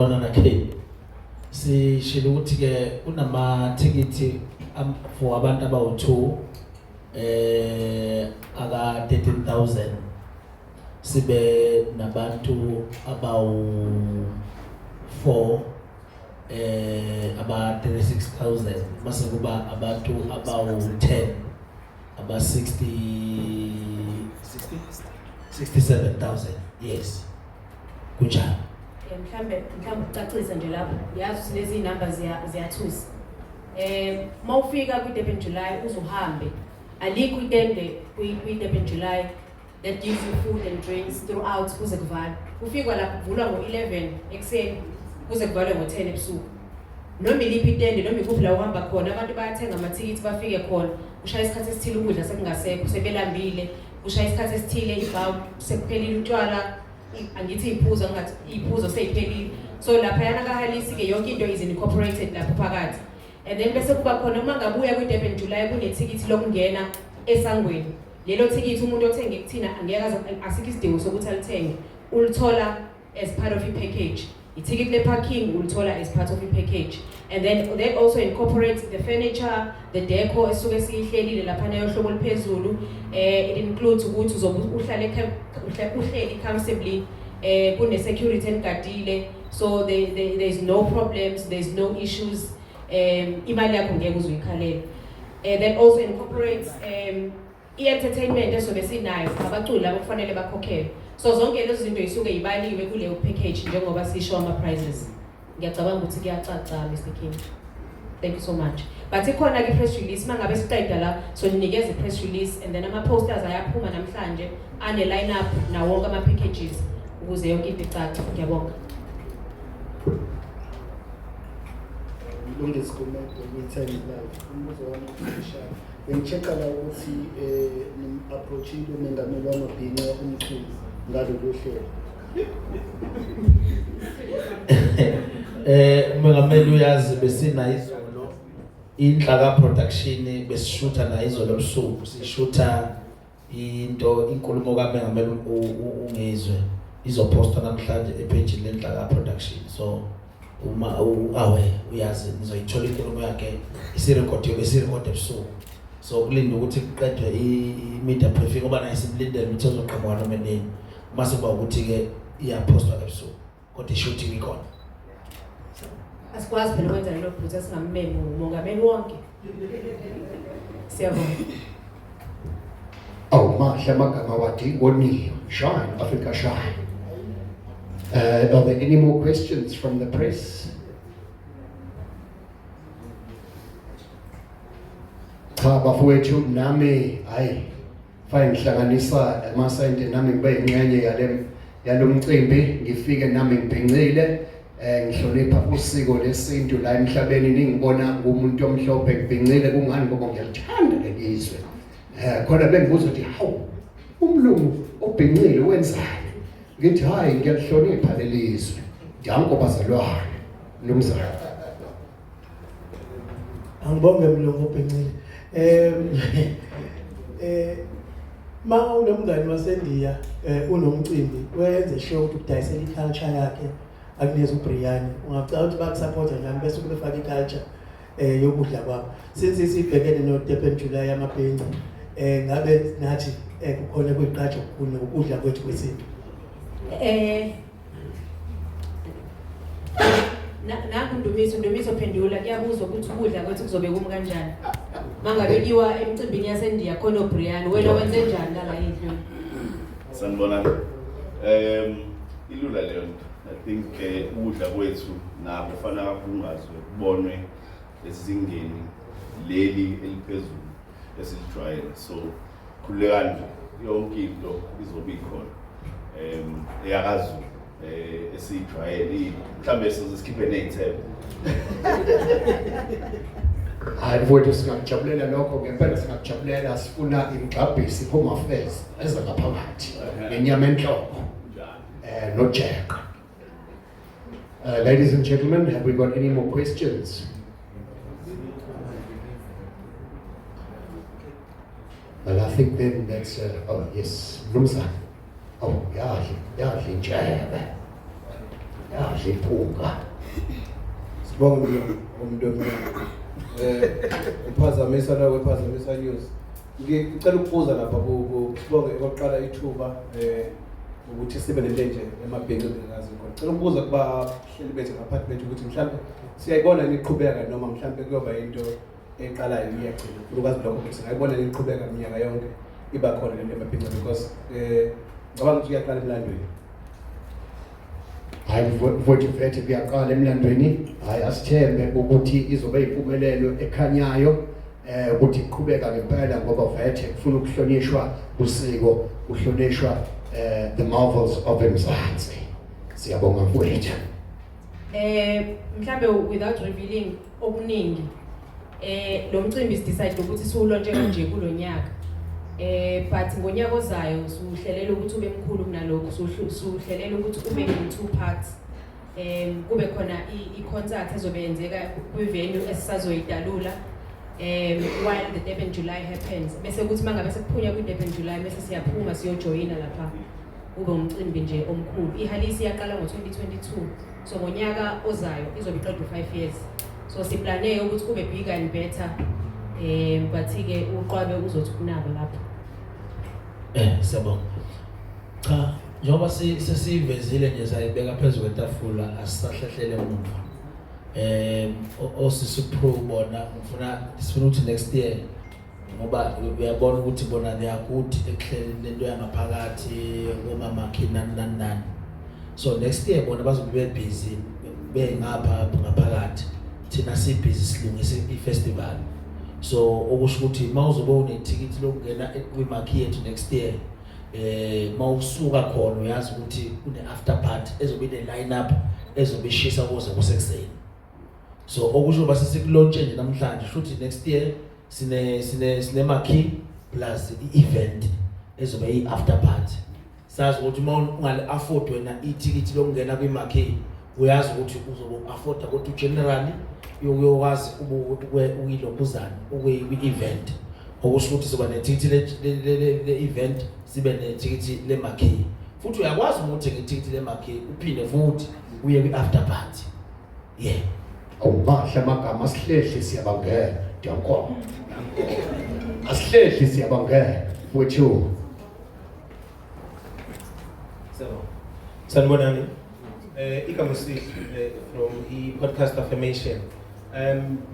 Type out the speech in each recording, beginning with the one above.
Na K sishilo ukuthi ke kunamathikithi for abantu abawu2 aka 13,000, sibe nabantu abawu 4 aba 36,000, base kuba abantu abawu 10 aba 60 60 67,000. Yes, kunjalo. Mhlambe ukucacisa nje lapho, yazi ukuthi lezi zinamba ziyathusa. Mawufika kwi Durban July uzuhambe, alikho itende kwi Durban July that gives you food and drinks throughout kuze kuvalwe. Kufikwa lapho kuvulwa ngo-11 ekuseni kuze kuvalwe ngo-10 ebusuku. Noma iliphi itende, noma ikuphi la uhamba khona, abantu bayathenga amathikithi, bafike khona kushaya isikhathi esithile ukudla sekungasekho, sebelambile. Kushaya isikhathi esithile ibhawu sekuphelile utshwala, angithi iphuzo, ngathi iphuzo seyiphelile. So laphayana kaHalisi-ke yonke into is incorporated lapho phakathi. And then bese kuba khona, uma ngabuya kwi-Durban July, kunethikithi lokungena esangweni. Lelo thikithi umuntu othenge kuthina angeke asikho isidingo sokuthi alithenge, ulithola as part of i-package. Ithikithi le-parking ulithola as part of i-package, and then that also incorporates the furniture, the decor esuke siyihlelile laphana yohlobo oluphezulu. It includes ukuthi uzobe uhlale uhleli comfortably, kune-security enigadile, so there is no problems, there is no issues. Imali yakho ngeke uze uyikhalele. That also incorporates i-entertainment esobe sinayo, abaculi labo kufanele bakhokhelwe. So zonke lezo zinto yisuke yibaliwe kuleyo package njengoba sisho ama-prices. Ngiyacabanga ukuthi kuyacaca, Mr King. Thank you so much. But ikhona-ke i-press release. Uma ngabe siqeda la, so ninikeza i-press release and then ama-posters ayaphuma namhlanje ane-line up nawo wonke ama-packages ukuze yonke into icace. Ngiyabonga. Mlungisi Gumede kwi-Times Live. Umbuzo wami omfishane, bengi-check-a la ukuthi nim-approach-ile umengameli wamabhinca uMchunu ngalolu hlelo. Umengameli uyazi, besina izolo Inhlaka Production, besishutha na izolo ebusuku, sishutha into inkulumo kaMengameli uNgizwe, izopostwa namhlanje epage leNhlaka Production. So uma awe uyazi, nizoyithola inkulumo yakhe isirekhodiwe, besirekhode ebusuku. So kulinda ukuthi kuqedwe i-media briefing ngoba naye simlindele ukuthi uzoqhamuka noma nini, mase kuba ukuthi-ke iyaphostwa ebusuku, kodwa i-shooting ikhona. Asikwazi phela ukwenza lelo phutha singammemi umongameli wonke. Siyabonga. Awu, mahle amagama wathi woniwe. Shine, Africa, shine. Are there any more questions from the press? Cha bafowethu, nami hayi, fine, ngihlanganisa amasayinti nami ngibe ingxenye yalomcimbi, ngifike nami ngibhincile, ngihlonipha usiko lesintu la emhlabeni. Ningibona ngumuntu omhlophe ngibhincile, kungani? Ngoba ngiyalithanda lelizwe. Khona bengibuza ukuthi, hawu, umlungu obhincile wenzani? Ngithi hayi, ngiyalihlonipha lelizwe. Danko bazalwane, mnumzane. Angibonge, mlungu obhincile. Ma unomngani waseNdiya, unomcimbi, wenze sure ukuthi ukudayisela i-culture yakhe, akunikeze ubiryani, ungacala ukuthi baku-support njani bese kubefaka i-culture yokudla kwabo? Since sibhekene no Durban July yamabhinca, ngabe nathi kukhona kuyiqhatsha okukhulu ngokudla kwethu kwesintu? Nangu Ndumiso, Ndumiso phendula, kuyabuzwa ukuthi ukudla kwethu kuzobe kumi kanjani. Mangabe kuyiwa emcimbini yaseNdiya khona obiryani, wena wenze njani la endlini? Sanibonani. Ilula leyo nto. I think ukudla kwethu nako kufanele kungazwe kubonwe esizingeni leli eliphezulu esilijwayele. So khululekani nje, yonke into izobe ikhona. EyakaZulu esiyijwayele, mhlambe sizoze sikhiphe nezithelo. Hayi mfowethu, singakujabulela lokho ngempela, singakujabulela. Sifuna imigxabhisi, Home Affairs eza ngaphakathi nenyama enhloko nojeqe. Ladies and gentlemen, have we got any more questions? Well, I think then that's, oh yes, Mnumzane. Oh, yadla, yadla intshebe. Yadla iphunga. Sibonge mlomo umuntu omnyama. Uphazamisa la wephazamisa news. Ngicela ukubuza lapha ku sibonge okokuqala ithuba ukuthi sibe nento enje emabhenci bengazi khona. Ngicela ukubuza kubahleli bethu ngaphathi bethu ukuthi mhlambe siyayibona niqhubeka noma mhlambe kuyoba into eqalayo iyagcina. Ngifuna ukwazi lokho ukuthi singayibona niqhubeka minyaka yonke iba khona lento emabhinca because ngicabanga ukuthi iyaqala emlandweni. Hayi mfowethu mfethu kuyaqala emlandweni. Hayi asithembe ukuthi izobe impumelelo ekhanyayo ukuthi iqhubeka ngempela ngoba vethe kufuna ukuhlonishwa usiko, kuhlonishwa the marvels of Mzansi. Siyabonga mfowethu. Mhlambe without revealing okuningi, lo mcimbi si-decide ukuthi siwu-launche kanje kulonyaka. But ngonyaka ozayo suhlelela ukuthi ube mkhulu kunalokho, suhlelela ukuthi ube in two parts. Kube khona i-concert ezobe yenzeka kwi-venue esisazoyidalula while the Durban July happens. Bese kuthi mangabe sekuphunywa kwi-Durban July bese siyaphuma siyojoyina lapha. Kube umcimbi nje omkhulu. IHalisi iyaqala ngo-2022. So ngonyaka ozayo izobe iqedwe 5 years. So siplane ukuthi kube bigger and better. But ke uqwabe uzothi kunabo lapho. Siyabonga. Cha, njengoba sesivezile nje sayibeka phezulu kwetafula asisahlehlele emuva. Osisi Pro bona ngifuna sifuna ukuthi next year ngoba uyabona ukuthi bona they are good ekuhleleni lento yangaphakathi komama nani nani nani. So next year bona bazobe be busy bengapha ngaphakathi, thina si busy silungisa i-festival. So okusho ukuthi mawuzobe unethikithi lokungena kwi-marquee yethu next year, mawusuka khona uyazi ukuthi kune after party ezobe ine line up ezobe ishisa kuze kusekuseni. So okusho base siku-launche nje namhlanje, futhi next year sine marquee plus i-event ezobe i-after party. Sazi ukuthi uma ungali afford wena ithikithi lokungena kwi-marquee, uyazi ukuthi uzobe afford kodwa generally uyokwazi ukuyilokhuzana ukwi-event. Okusho ukuthi sizoba nethikithi le event, sibe nethikithi le-marquee, futhi uyakwazi uma uthenga ithikithi le-marquee uphinde futhi uye kwi-after party, yeah. Awumahle amagama, asihlehle siyabangena. Danko. Asihlehle siyabangena. Mfowethu. So, sanibonani. Igama Sihle from i-podcast Affirmation.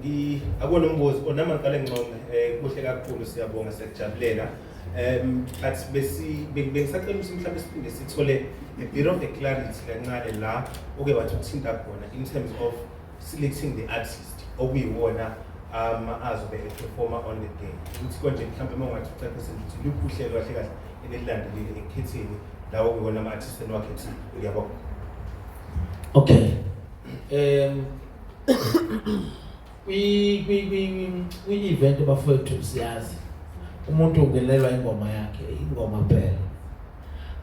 Ngi akubona umbuzo onama ngiqale ngincome, kuhle kakhulu, siyabonga, siyakujabulela. But besi bengisacela ukuthi mhlawumbe siphinde sithole a bit of a clarity kancane la oke wathi ukuthinta khona in terms of selecting the artist okuyiwona azobe e-performa on the day. Ukuthi konje mhlawumbe uma ungathi ucacise nje ukuthi luphi uhlelo kahle kahle enililandelile ekukhetheni lawo okuyiwona ama-artist eniwakhethile. Ngiyabonga. Okay. Kwi kwi kwi kwi event bafowethu, siyazi umuntu ungenelwa ingoma yakhe, ingoma phela.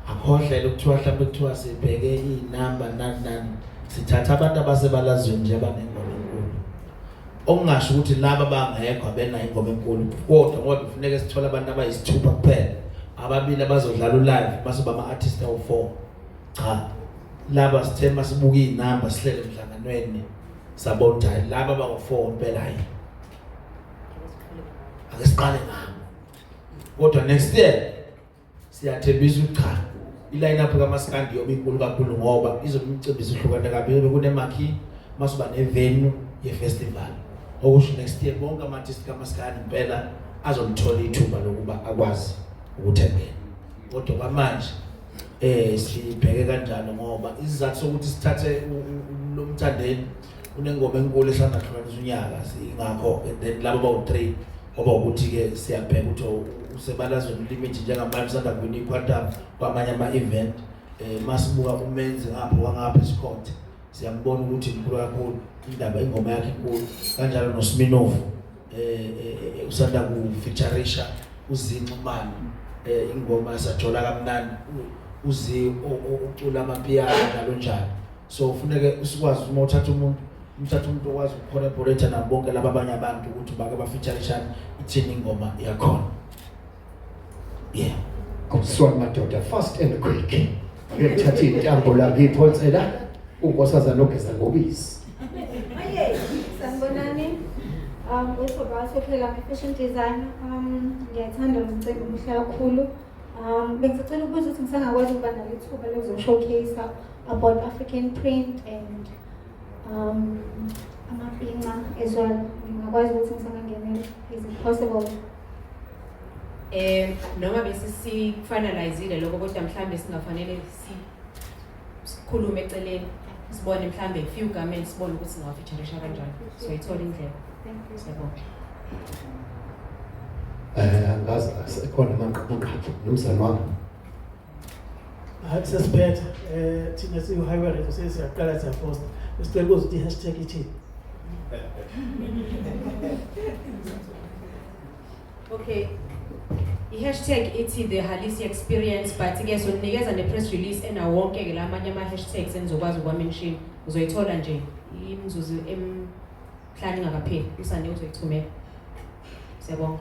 Akhohlele ukuthiwa mhlawumbe kuthiwa sibheke inamba nani nani, sithatha abantu abasebalazweni nje abanengoma enkulu. Okungasho ukuthi laba bangekho abenayo ingoma enkulu, kodwa ngoba kufuneka sithole abantu abayisithupha kuphela, ababili abazodlala u-live base bama artist awu4. Cha, laba sithe masibuka inamba sihlele emhlanganweni sabona ukuthi hayi, laba bawu4 impela, hayi ake siqale ngabo. Kodwa next year siyathembisa ukuthi cha, i-line up kaMaskandi yobe inkulu kakhulu ngoba izobe imicimbi isihlukane kabi, izobe kune-marquee masuba ne-venue ye-festival. Okusho next year bonke ama-artist kaMaskandi impela azolithola ithuba lokuba akwazi ukuthi angene. Kodwa kwamanje sibheke kanjalo ngoba isizathu sokuthi sithathe lo Mthandeni unengoma enkulu esanda kuhlukanisa unyaka, ingakho. And then laba bawu-3 ngoba ukuthi-ke siyabheka ukuthi usebalazweni limit njengamanje usanda kuwina i-Quantum kwamanye ama-event. Masibuka uMenzi ngapha wangapha esikhothe, siyambona ukuthi mkhulu kakhulu, indaba ingoma yakhe inkulu kanjalo. NoSminofu usanda ku-featurisha uZinxumalo, ingoma sajola kamnandi, uzi ucula amapiano njalo njalo. So kufuneke usikwazi uma uthatha umuntu, umthatha umuntu okwazi uku-collaborate nabo bonke laba abanye abantu ukuthi bake ba-featurishane, ithini ingoma yakhona, yeah. Awuswani madoda, fast and quick. Ngiyathatha intambo la ngiyiphonsela. Unkosazana ogeza ngobisi. Oye, sanibonani. Usobaso phela nge-fashion design. Ngiyathanda lo mcimbi, muhle kakhulu. Bengisacela ukubuza ukuthi ngisangakwazi ukuba nalo ithuba lokuzo-showcase about African print and amabhinca as well. Ngingakwazi ukuthi ngisangangenela? Is it possible? Noma besisi-finalizile lokho, kodwa mhlambe singafanele sikhulume eceleni, sibone mhlambe few garments, sibone ukuthi singawa-featurisha kanjani. So ithola indlela. Thank you. Siyabonga. Angazi asekhona amanqapunqaphu nomzane wami. Hayi, sesiphetha. Thina siyi-Highway Radio sesiyaqala siyaposta. Besicela ukuza ukuthi i-hashtag ithini. Okay. I-hashtag ithi the Halisi experience, but ke sonikeza ne-press release enawo wonke ke lamanye ama-hashtags enizokwazi ukuwa-mention. Uzoyithola nje imizuzu emihlanu ingakapheli. Usande uzoyithumela. Siyabonga.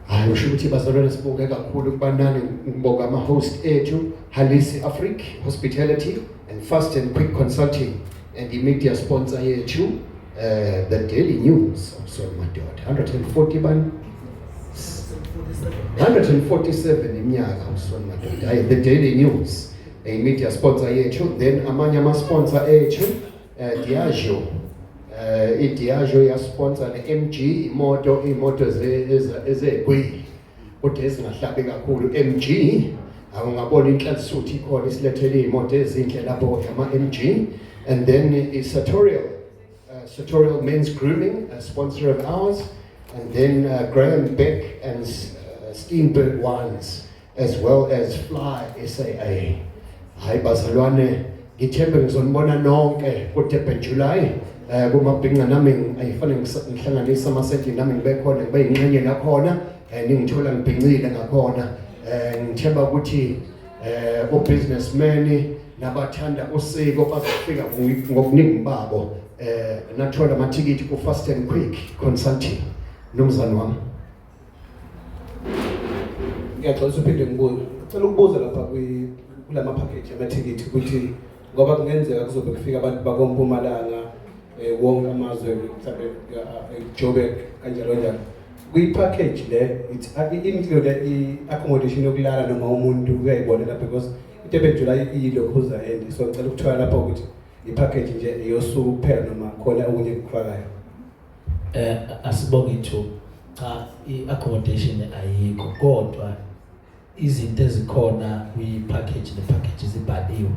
Hayi, usho ukuthi bazalwane sibonge kakhulu kubanani. Ngibonga ama-host ethu, Halisi Afrique Hospitality and Fast and Quick Consulting, and i-media sponsor yethu, The Daily News. Oh, sorry madoda, 140 bani, 147 iminyaka usona madoda. Hayi, The Daily News i-media sponsor yethu. Then amanye ama-sponsor ethu, Diageo, i-Diageo yasponsor ne-MG imoto, imoto ezegwili kodwa ezingahlabi kakhulu. MG, awungabona inhlansuthi ikhona, isilethele iy'moto ezinhle lapho ama-MG. And then i-Sartorial, Sartorial Men's Grooming, a sponsor of ours, and then Graham Beck and Steenberg Wines, as well as Fly SAA. Hayi bazalwane, ngithembe ngizonibona nonke ku-Durban July kumabhinca. Nami ayifanele ngihlanganise amasenti, nami ngibe khona, ngibe yingxenye nakhona, ningithola ngibhincile ngakhona. Ngithemba ukuthi o-businessmen nabathanda usiko bazofika ngobuningi babo. Nathola amathikithi ku-Fast and Quick Consulting, nomzane wami. Ngiyaxolisa, uphinde ngibuze. Ngicela ukubuza lapha kulama package amathikithi ukuthi ngoba kungenzeka kuzobe kufika abantu bakoMpumalanga, wonke amazwe, mhlawumbe Joburg, kanjalo kanjalo. Kwi-package le it's include i-accommodation yokulala noma umuntu uyayibonela? Because iDurban July iyilokhuza end, so ngicela ukuthola lapho ukuthi i-package nje eyosuku kuphela noma khona okunye kufakayo. Asibonge ithuba. Cha, i-accommodation ayikho, kodwa izinto ezikhona kwi-package ne-package zibhaliwe,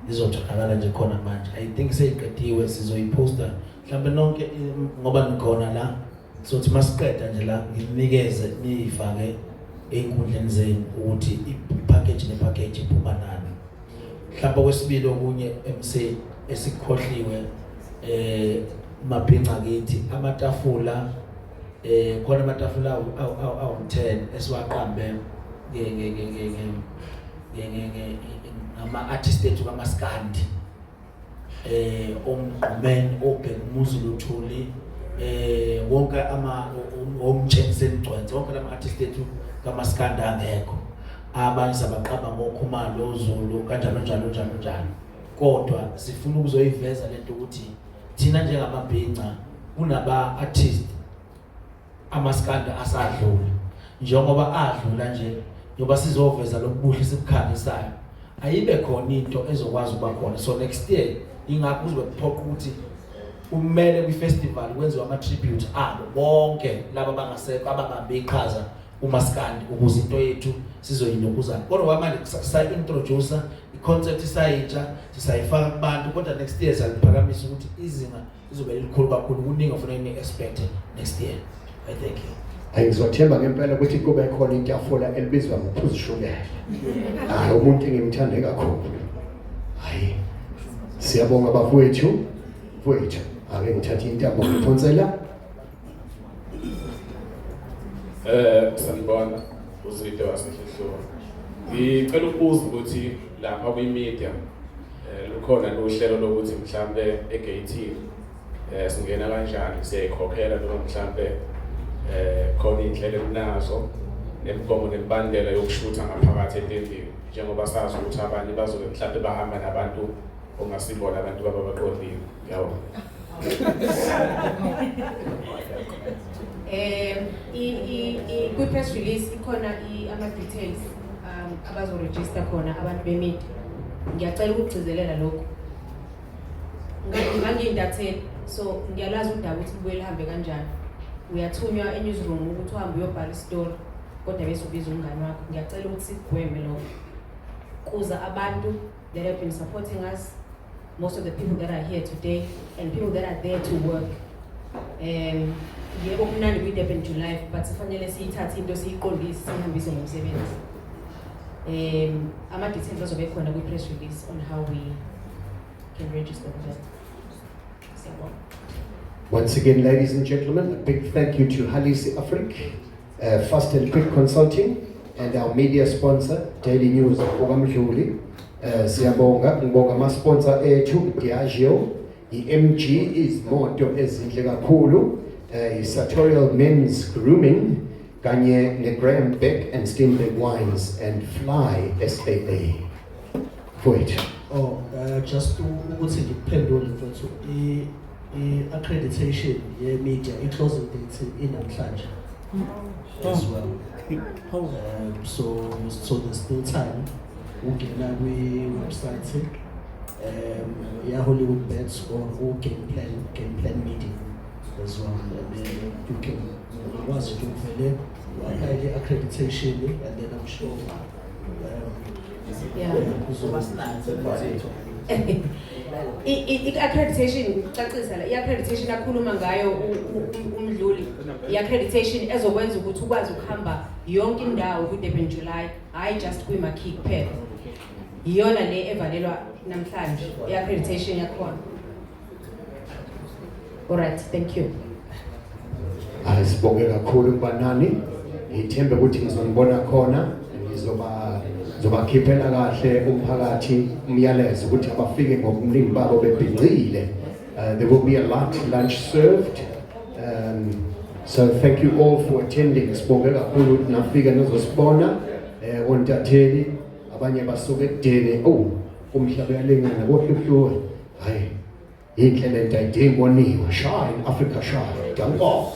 izotholakala nje khona manje. I think seyiqediwe, sizoyiposta mhlawumbe nonke ngoba nikhona la. Sothi masiqeda nje la nginikeze niyifake ey'nkundleni zenu ukuthi i-package ne-package iphuma nani. Mhlawumbe okwesibili, okunye MC esikhohliwe, mabhinca kithi amatafula, khona amatafula awu-10 esiwaqambe nge nge nge nge nge nge nge ngama artist ethu kaMaskandi, omgqumeni, obhekumuzi Luthuli, wonke ama omtshengiseni Gcwensa, wonke lama artist ethu kaMaskandi angekho. Abanye sabaqamba ngoKhumalo, Zulu, kanjalo njalo njalo njalo. Kodwa sifuna ukuzoyiveza lento ukuthi thina njengamabhinca kunaba artist amaskandi asadlula, njengoba adlula nje, njengoba sizoveza lobuhle sikukhangisayo, ayibe khona into ezokwazi ukuba khona. So next year ingakho kuzobe kuphoqa ukuthi kumele kwi-festival kwenziwe ama-tribute abo bonke laba abangasekho ababambe iqhaza umaskandi, ukuze into yethu sizoyinokuzana. Kodwa kwamanje sa-introduce i-concept, isayintsha, sisayifaka kubantu, kodwa next year siyaliphakamisa ukuthi izinga lizobe lilikhulu kakhulu. Kuningi ofanele ni-expect next year. I thank you. Hayi, ngizothemba ngempela ukuthi kube khona itafula elibizwa ngophuzishukela. Hayi, umuntu engimthande kakhulu. Hayi, siyabonga bafowethu. Mfowethu, ake ngithathe intambo ngiphonsela. Sanibona, uZide waseHlehluka. Ngicela ukubuza ukuthi lapha kwi-media lukhona luhlelo lokuthi mhlambe egate singena kanjani, siyayikhokhela noma mhlambe khona iy'nhlelo ekunazo nemigomo nemibandela yokushutha ngaphakathi etendini, njengoba sazi ukuthi abanye bazobe mhlambe bahamba nabantu. Ongasibona abantu baba baqondile. Ngiyabonga. I kwi press release ikhona ama details abazo register khona abantu be-media. Ngiyacela ukugcizelela lokho. Ngangiyintatheli, so ngiyalazi udaba ukuthi libuye lihambe kanjani. Uyathunywa e-newsroom ukuthi uhambe uyobhala isitori, kodwa bese ubiza umngane wakho. Ngiyacela ukuthi sigweme lokho. Kuza abantu that have been supporting us, most of the people that are here today, and people that are there to work. Yebo, kumnandi kwi-Durban July, but sifanele siyithathe into siyiqondise, sihambise ngomsebenzi. Ama-details azobe khona kwi-press release on how we can register for that. Siyabonga. Once again, ladies and gentlemen, a big thank you to Halisi Afrik, Fast and Quick Consulting, and our media sponsor, Daily News Okamdluli. Siyabonga, ngibonga ama-sponsor ethu, Diageo, i-MG izimoto ezinhle kakhulu, i-Sartorial Men's Grooming, kanye ne-Graham Beck and Steenberg Wines and Fly SAA. Mfowethu. Oh, just ukuthi ngikuphendule mfowethu, i-accreditation ye-media, i-closing date inamhlanje as well. So there's still time ungena kwi-website ya Hollywood Bets or u Game Plan Media as well, and then you can ukwazi nje ukuvele u-apply i-accreditation and then I'm sure I-accreditation, ukucacisa la, i-accreditation akhuluma ngayo umdluli, i-accreditation ezokwenza ukuthi ukwazi ukuhamba yonke indawo kwi-Durban July, hhayi just kwi-marquee kuphela. Iyona le evalelwa namhlanje i-accreditation yakhona. Alright, thank you. Hayi, sibonge kakhulu kubanani. Ngithembe ukuthi ngizonibona khona, ngizobakhiphela kahle umphakathi umyalezo ukuthi abafike ngobuningi babo bebhincile. There will be a light lunch served. So thank you all for attending. Sibonge kakhulu ukuthi nafika nizosibona ontatheli abanye basuka ekudeni. Oh, umhlaba uyalingana koHluhluwe. Hayi, inhle lento, ayidingi koniwa. Shine Africa, shine. Danko.